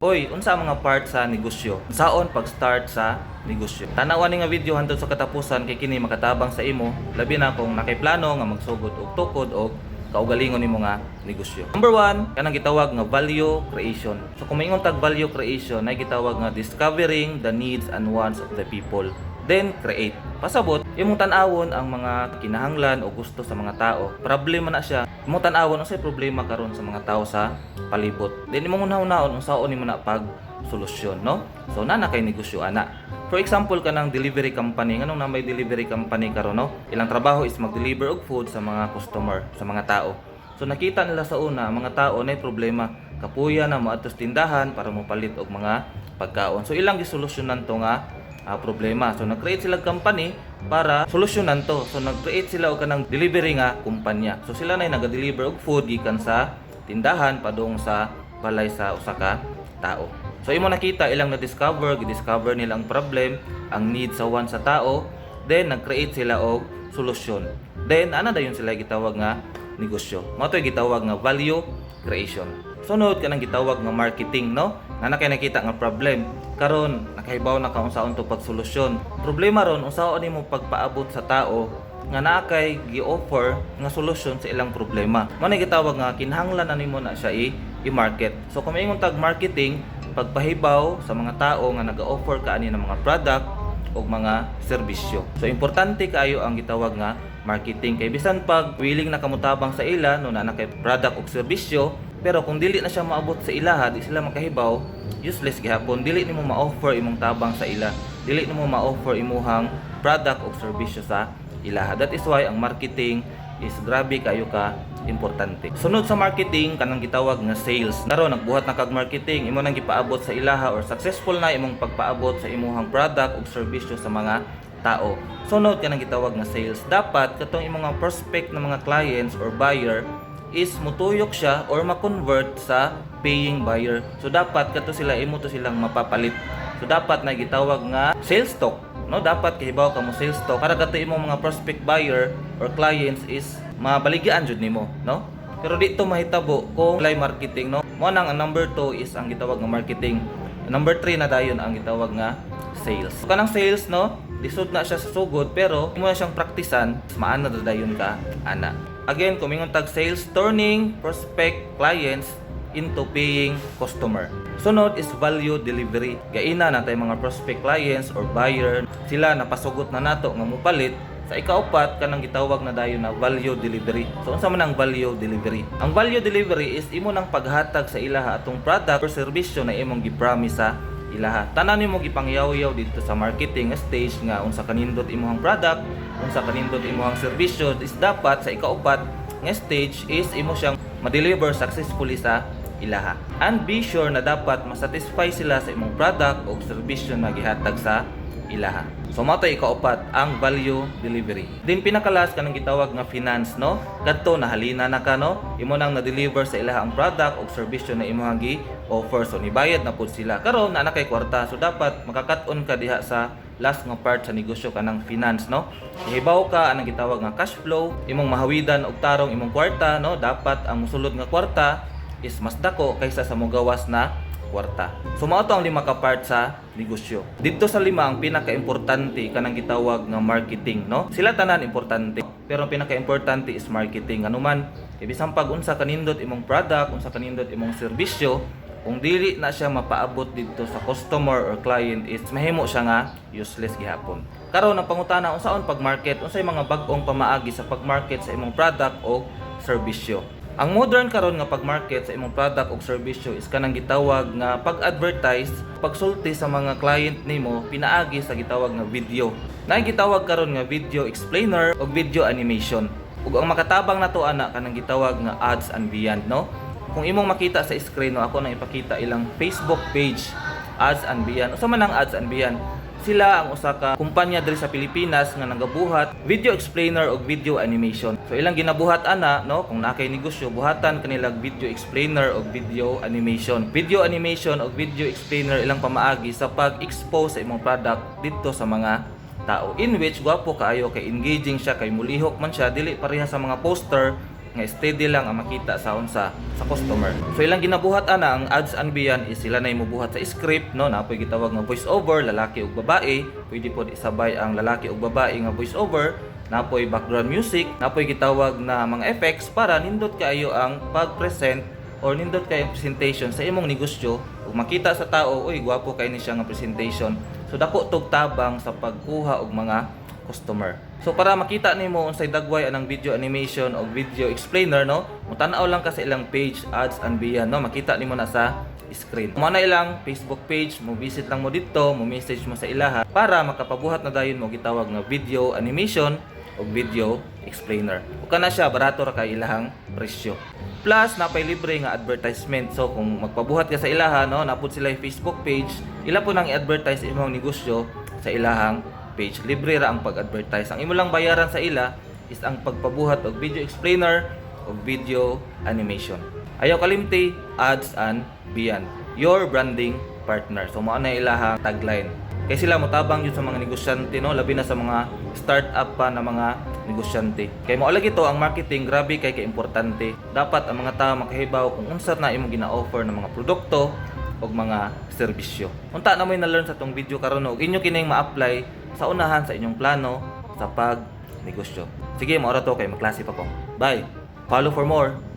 Oy, unsa ang mga part sa negosyo? Unsaon pag-start sa negosyo? Tanawa ni nga video hantod sa katapusan kay kini makatabang sa imo, labi na kung naa kay plano nga magsugod og tukod og kaugalingon nimo nga negosyo. Number one, kanang gitawag nga value creation. So kung maingon tag value creation, ay gitawag nga discovering the needs and wants of the people. Then create. Pasabot, imong tan-awon ang mga kinahanglan o gusto sa mga tao. Problema na siya. Imong tan-awon unsay problema karon sa mga tao sa palibot. Then imong unahon unsaon nimo na pag solusyon, no? So naa na kay negosyo ana. For example, kanang delivery company, nganong na may delivery company karon, no? Ilang trabaho is mag-deliver og food sa mga customer, sa mga tao. So nakita nila sa una, ang mga tao na problema, kapuya na moadto sa tindahan para mopalit og mga pagkaon. So ilang gisolusyonan to nga problema. So nag-create sila og company para solusyonan to. So nag-create sila og kanang delivery nga kumpanya. So sila na naga-deliver og food gikan sa tindahan padung sa balay sa usa ka tao. So imo nakita ilang na-discover, gi-discover nila ang problem, ang need sa want sa tao, then nag-create sila og solusyon. Then ana dayon sila gitawag nga negosyo. Mao to'y gitawag nga value creation. Sunod, kanang gitawag nga marketing, no? Naa na kay nakita nga problem. Karon nakahibaw na ka unsaon to pagsolusyon. Problema ron, unsaon nimo pagpaabot sa tao nga naa kay gi-offer nga solusyon sa ilang problema. Mao na gitawag nga kinahanglan na nimo na siya i-market. So kung maingon tag marketing, pagpahibaw sa mga tao nga naga-offer ka ani ng mga product o mga serbisyo. So importante kaayo ang gitawag nga marketing kay bisan pag willing na kamutabang sa ila no naa na kay product o serbisyo, pero kung dili na siya maabot sa ilaha, di sila makahibaw, useless gihapon. Dili nimo ma-offer imong tabang sa ila. Dili nimo ma-offer imuhang product o serbisyo sa ilaha. That is why ang marketing is grabe kayo ka importante. Sunod sa marketing, kanang gitawag nga sales. Karon nagbuhat na kag marketing, imo nang gipaabot sa ilaha or successful na imong pagpaabot sa imuhang product ug serbisyo sa mga tao. Sunod, kanang gitawag nga sales. Dapat katong imong mga prospect na mga clients or buyer is mutuyok siya or ma-convert sa paying buyer. So dapat kato sila, imo to silang mapapalit. So dapat na gitawag nga sales talk, no? Dapat kahibaw ka mo sales talk para kato imong mga prospect buyer or clients is mabaligyan jud nimo, no? Pero dito mahitabo kung walay marketing, no? Mo nang ang number 2 is ang gitawag nga marketing. Number 3 na dayon ang gitawag nga sales. So, kanang sales, no? Lisod na siya sa sugod pero imo na siyang praktisan, maana na dayon ka ana. Again, kung mingon tag sales, turning prospect clients into paying customer. Sunod is value delivery. Gaina na tay mga prospect clients or buyer, sila napasugot na nato nga mopalit. Sa ikaupat, kanang gitawag na dayon na value delivery. So unsa man ang value delivery? Ang value delivery is imo nang paghatag sa ilaha atong product or serbisyo na imong gi-promise sa ilaha. Tanan nimo gipangyaw-yaw dito sa marketing stage nga unsa kanindot imong product, unsa kanindot imong serbisyo is dapat sa ikaupat nga stage is imo siyang ma-deliver successfully sa ilaha. And be sure na dapat masatisfy sila sa imong product o serbisyo na gihatag sa ilaha. So mao to'y ikaupat, ang value delivery. Then pinaka-last, kanang gitawag nga finance, no? Kadto nahalina na ka, no? Imo nang na-deliver sa ilaha ang product o serbisyo na imong gi-offer. So nibayad na pud sila. Karon naa na kay kwarta. So dapat makakat-on ka diha sa last nga part sa negosyo, kanang finance, no? Ihibaw ka anang gitawag nga cash flow, imong mahawidan og tarong imong kwarta, no? Dapat ang musulod nga kwarta is mas dako kaysa sa mogawas na kwarta. So mao to ang lima ka part sa negosyo. Dito sa lima, ang pinaka-importante kanang gitawag nga marketing, no? Sila tanan importante, pero ang pinaka-importante is marketing. Ano man, kay bisan pag unsa kanindot imong product, unsa kanindot imong serbisyo, kung dili na siya mapaabot dito sa customer or client is mahimo siya nga useless gihapon. Karon ang pangutana, unsaon pag-market, unsay mga bag-ong pamaagi sa pag-market sa imong product o serbisyo? Ang modern karon nga pag-market sa imong product o serbisyo is kanang gitawag nga pag-advertise, pagsulti sa mga client nimo pinaagi sa gitawag nga video. Naay gitawag karon nga video explainer o video animation. Ug ang makatabang nato ana, kanang gitawag nga Ads and Beyond, no? Kung imong makita sa screen, no, ako nang ipakita ilang Facebook page, Ads and Beyond. Unsa man ang Ads and Beyond? Sila ang usa ka kumpanya diri sa Pilipinas nga nagabuhat video explainer og video animation. So ilang ginabuhat ana, no, kung naa kay negosyo, buhatan kanila video explainer og video animation. Video animation og video explainer ilang pamaagi sa pag-expose sa imong product didto sa mga tao. In which gwapo kaayo kay engaging siya kay mulihok man siya, dili pareha sa mga poster nga steady lang ang makita sa unsa, sa customer. So ilang ginabuhat ana ang Ads and Beyond is sila na mubuhat sa script, no, napoy gitawag nga voice over, lalaki ug babae, pwede pod isabay ang lalaki ug babae nga voice over, napoy background music, napoy gitawag na mga effects para nindot kaayo ang pag-present or nindot kay ang presentation sa imong negosyo ug makita sa tao, "Uy, gwapo kay ni siya nga presentation." So dako tog tabang sa pagkuha og mga customer. So para makita nimo unsay dagway anang video animation o video explainer, no, mutan-aw lang ka sa ilang page, Ads and Beyond, no, makita nimo na sa screen. Mo na ilang Facebook page, mo visit lang mo dito, mo message mo sa ilaha para makapabuhat na dayon mo gitawag nga video animation o video explainer. Ug kana siya, barato ra kay ilahang presyo. Plus napay libre nga advertisement. So kung magpabuhat ka sa ilaha, no, napud sila yung Facebook page, ila po nang i-advertise imong negosyo sa ilahang page. Libre ra ang pag-advertise. Ang imo lang bayaran sa ila is ang pagpabuhat og video explainer o video animation. Ayaw kalimti, Ads and Beyond, your branding partner. So mao na ilahang tagline. Kay sila motabang yun sa mga negosyante, no, labi na sa mga start-up pa na mga negosyante. Kay mao lagi to ang marketing, grabe kay kaimportante. Dapat ang mga tao makahibaw kung unsa na imong gina-offer ng mga produkto o mga serbisyo. Unta na mo'y na-learn sa tong video karon og inyo kining ma-apply sa unahan sa inyong plano sa pag negosyo. Sige, mao ra to kay maklase pa ko. Bye. Follow for more.